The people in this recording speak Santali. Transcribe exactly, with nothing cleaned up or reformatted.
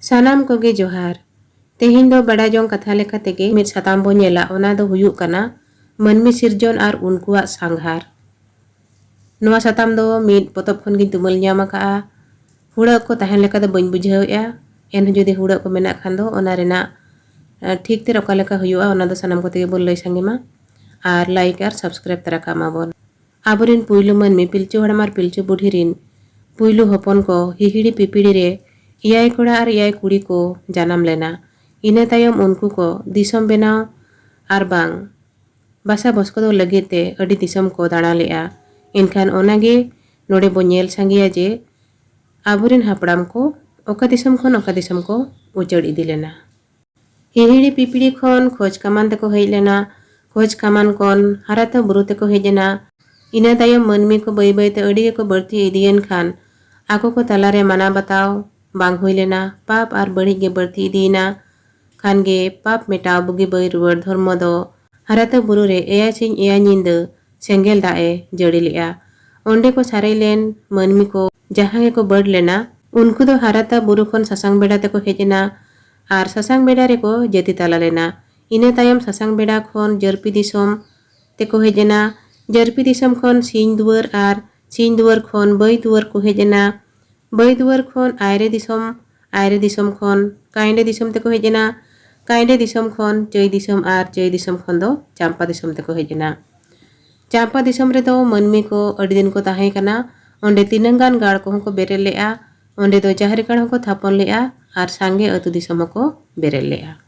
ᱥᱟᱱᱟᱢ ᱠᱚᱜᱮ ᱡᱚᱦᱟᱨ᱾ ᱛᱮᱦᱮᱧ ᱫᱚ ᱵᱟᱰᱟᱭ ᱡᱚᱝ ᱠᱟᱛᱷᱟ ᱞᱮᱠᱟ ᱛᱮᱜᱮ ᱢᱤᱫ ᱥᱟᱛᱟᱢ ᱵᱚᱱ ᱧᱮᱞᱟ, ᱚᱱᱟ ᱫᱚ ᱦᱩᱭᱩᱜ ᱠᱟᱱᱟ ᱢᱟᱹᱱᱢᱤ ᱥᱤᱨᱡᱚᱱ ᱟᱨ ᱩᱱᱠᱩᱣᱟᱜ ᱥᱟᱸᱜᱷᱟᱨ᱾ ᱱᱚᱣᱟ ᱥᱟᱛᱟᱢ ᱫᱚ ᱢᱤᱫ ᱯᱚᱛᱚᱵ ᱠᱷᱚᱱ ᱜᱤᱧ ᱛᱩᱢᱟᱹᱞ ᱧᱟᱢ ᱟᱠᱟᱫᱼᱟ᱾ ᱦᱩᱲᱟᱹᱜ ᱠᱚ ᱛᱟᱦᱮᱱ ᱞᱮᱠᱟ ᱫᱚ ᱵᱟᱹᱧ ᱵᱩᱡᱷᱟᱹᱣᱮᱫᱼᱟ, ᱮᱱᱦᱚᱸ ᱡᱩᱫᱤ ᱦᱩᱲᱟᱹᱜ ᱠᱚ ᱢᱮᱱᱟᱜ ᱠᱷᱟᱱ ᱫᱚ ᱚᱱᱟ ᱨᱮᱱᱟᱜ ᱴᱷᱤᱠ ᱛᱮ ᱚᱠᱟ ᱞᱮᱠᱟ ᱦᱩᱭᱩᱜᱼᱟ, ᱚᱱᱟ ᱫᱚ ᱥᱟᱱᱟᱢ ᱠᱚᱛᱮ ᱜᱮ ᱵᱚᱱ ᱞᱟᱹᱭ ᱥᱟᱸᱜᱮ ᱢᱟ᱾ ᱟᱨ ᱞᱟᱭᱤᱠ ᱟᱨ ᱥᱟᱵᱥᱠᱨᱟᱭᱤᱵ ᱛᱟᱨᱟ ᱠᱟᱜ ᱢᱟᱵᱚᱱ᱾ ᱟᱵᱚᱨᱮᱱ ᱯᱩᱭᱞᱩ ᱢᱟᱹᱱᱢᱤ ᱯᱤᱞᱪᱩ ᱦᱟᱲᱟᱢ ᱟᱨ ᱯᱤᱞᱪᱩ ᱵᱩᱰᱷᱤ ᱨᱤᱱ ᱯᱩᱭᱞᱩ ᱦᱚᱯᱚᱱ ᱠᱚ ᱦᱤᱦᱤᱲᱤ ᱯᱤᱯᱤᱲᱤ ᱨᱮ ᱮᱭᱟᱭ ᱠᱚᱲᱟ ᱟᱨ ᱮᱭᱟᱭ ᱠᱩᱲᱤ ᱠᱚ ᱡᱟᱱᱟᱢ ᱞᱮᱱᱟ᱾ ᱤᱱᱟᱹ ᱛᱟᱭᱚᱢ ᱩᱱᱠᱩ ᱠᱚ ᱫᱤᱥᱚᱢ ᱵᱮᱱᱟᱣ ᱟᱨ ᱵᱟᱝ ᱵᱟᱥᱟ ᱵᱚᱥᱠᱚᱫᱚ ᱞᱟᱹᱜᱤᱫ ᱛᱮ ᱟᱹᱰᱤ ᱫᱤᱥᱚᱢ ᱠᱚ ᱫᱟᱬᱟ ᱞᱮᱫᱼᱟ᱾ ᱮᱱᱠᱷᱟᱱ ᱚᱱᱟᱜᱮ ᱱᱚᱰᱮ ᱵᱚ ᱧᱮᱞ ᱥᱟᱸᱜᱮᱭᱟ ᱡᱮ ᱟᱵᱚᱨᱮᱱ ᱦᱟᱯᱲᱟᱢ ᱠᱚ ᱚᱠᱟ ᱫᱤᱥᱚᱢ ᱠᱷᱚᱱ ᱚᱠᱟ ᱫᱤᱥᱚᱢ ᱠᱚ ᱩᱪᱟᱹᱲ ᱤᱫᱤ ᱞᱮᱱᱟ᱾ ᱦᱤᱦᱤᱲᱤ ᱯᱤᱯᱤᱲᱤ ᱠᱷᱚᱱ ᱠᱷᱚᱡᱽ ᱠᱟᱢᱟᱱ ᱛᱮᱠᱚ ᱦᱮᱡ ᱞᱮᱱᱟ᱾ ᱠᱷᱚᱡᱽ ᱠᱟᱢᱟᱱ ᱠᱷᱚᱱ ᱦᱟᱨᱟᱛᱟ ᱵᱩᱨᱩ ᱛᱮᱠᱚ ᱦᱮᱡ ᱮᱱᱟ᱾ ᱤᱱᱟᱹ ᱛᱟᱭᱚᱢ ᱢᱟᱹᱱᱢᱤ ᱠᱚ ᱵᱟᱹᱭ ᱵᱟᱹᱭ ᱛᱮ ᱟᱹᱰᱤ ᱜᱮᱠᱚ ᱵᱟᱹᱲᱛᱤ ᱤᱫᱤᱭᱮᱱ ᱠᱷᱟᱱ ᱟᱠᱚ ᱠᱚ ᱛᱟᱞᱟᱨᱮ ᱢᱟᱱᱟᱣ ᱵᱟᱛᱟᱣ ᱵᱟᱝ ᱦᱩᱭ ᱞᱮᱱᱟ᱾ ᱯᱟᱯ ᱟᱨ ᱵᱟᱹᱲᱤᱡ ᱜᱮ ᱵᱟᱹᱲᱛᱤ ᱤᱫᱤᱭᱮᱱᱟ᱾ ᱠᱷᱟᱱ ᱜᱮ ᱯᱟᱯ ᱢᱮᱴᱟᱣ ᱵᱩᱜᱤ ᱵᱟᱹᱭ ᱨᱩᱣᱟᱹᱲ ᱫᱷᱚᱨᱢᱚ ᱫᱚ ᱦᱟᱨᱟᱛᱟ ᱵᱩᱨᱩ ᱨᱮ ᱮᱭᱟᱭ ᱥᱤᱧ ᱮᱭᱟᱭ ᱧᱤᱫᱟᱹ ᱥᱮᱸᱜᱮᱞ ᱫᱟᱜ ᱮ ᱡᱟᱹᱲᱤ ᱞᱮᱫᱼᱟ᱾ ᱚᱸᱰᱮ ᱠᱚ ᱥᱟᱨᱮᱡ ᱞᱮᱱ ᱢᱟᱹᱱᱢᱤ ᱠᱚ ᱡᱟᱦᱟᱸ ᱜᱮᱠᱚ ᱵᱟᱹᱰ ᱞᱮᱱᱟ, ᱩᱱᱠᱩ ᱫᱚ ᱦᱟᱨᱟᱛᱟ ᱵᱩᱨᱩ ᱠᱷᱚᱱ ᱥᱟᱥᱟᱝ ᱵᱮᱰᱟ ᱛᱮᱠᱚ ᱦᱮᱡ ᱮᱱᱟ ᱟᱨ ᱥᱟᱥᱟᱝ ᱵᱮᱰᱟ ᱨᱮᱠᱚ ᱡᱟᱹᱛᱤ ᱛᱟᱞᱟ ᱞᱮᱱᱟ᱾ ᱤᱱᱟᱹ ᱛᱟᱭᱚᱢ ᱥᱟᱥᱟᱝ ᱵᱮᱰᱟ ᱠᱷᱚᱱ ᱡᱟᱹᱨᱯᱤ ᱫᱤᱥᱚᱢ ᱛᱮᱠᱚ ᱦᱮᱡ ᱮᱱᱟ᱾ ᱡᱟᱹᱨᱯᱤ ᱫᱤᱥᱚᱢ ᱠᱷᱚᱱ ᱥᱤᱧ ᱫᱩᱣᱟᱹᱨ ᱟᱨ ᱥᱤᱧ ᱫᱩᱣᱟᱹᱨ ᱠᱷᱚᱱ ᱵᱟᱹᱭ ᱫᱩᱣᱟᱹᱨ ᱠᱚ ᱦᱮᱡ ᱮᱱᱟ᱾ ᱵᱟᱹᱭ ᱫᱩᱣᱟᱹᱨ ᱠᱷᱚᱱ ᱟᱭᱨᱮ ᱫᱤᱥᱚᱢ, ᱟᱭᱨᱮ ᱫᱤᱥᱚᱢ ᱠᱷᱚᱱ ᱠᱟᱭᱸᱰᱮ ᱫᱤᱥᱚᱢ ᱛᱮᱠᱚ ᱦᱮᱡ ᱮᱱᱟ᱾ ᱠᱟᱭᱸᱰᱮ ᱫᱤᱥᱚᱢ ᱠᱷᱚᱱ ᱪᱟᱹᱭ ᱫᱤᱥᱚᱢ ᱟᱨ ᱪᱟᱹᱭ ᱫᱤᱥᱚᱢ ᱠᱷᱚᱱ ᱫᱚ ᱪᱟᱢᱯᱟ ᱫᱤᱥᱚᱢ ᱛᱮᱠᱚ ᱦᱮᱡ ᱮᱱᱟ᱾ ᱪᱟᱢᱯᱟ ᱫᱤᱥᱚᱢ ᱨᱮᱫᱚ ᱢᱟᱹᱱᱢᱤ ᱠᱚ ᱟᱹᱰᱤ ᱫᱤᱱ ᱠᱚ ᱛᱟᱦᱮᱸ ᱠᱟᱱᱟ᱾ ᱚᱸᱰᱮ ᱛᱤᱱᱟᱹᱝ ᱜᱟᱱ ᱜᱟᱲ ᱠᱚᱦᱚᱸ ᱠᱚ ᱵᱮᱨᱮᱫ ᱞᱮᱫᱼᱟ᱾ ᱚᱸᱰᱮ ᱫᱚ ᱡᱟᱦᱮᱨ ᱜᱟᱲ ᱦᱚᱸᱠᱚ ᱛᱷᱟᱯᱚᱱ ᱞᱮᱫᱼᱟ ᱟᱨ ᱥᱟᱸᱜᱮ ᱟᱹᱛᱩ ᱫᱤᱥᱚᱢ ᱦᱚᱸᱠᱚ ᱵᱮᱨᱮᱫ ᱞᱮᱫᱼᱟ᱾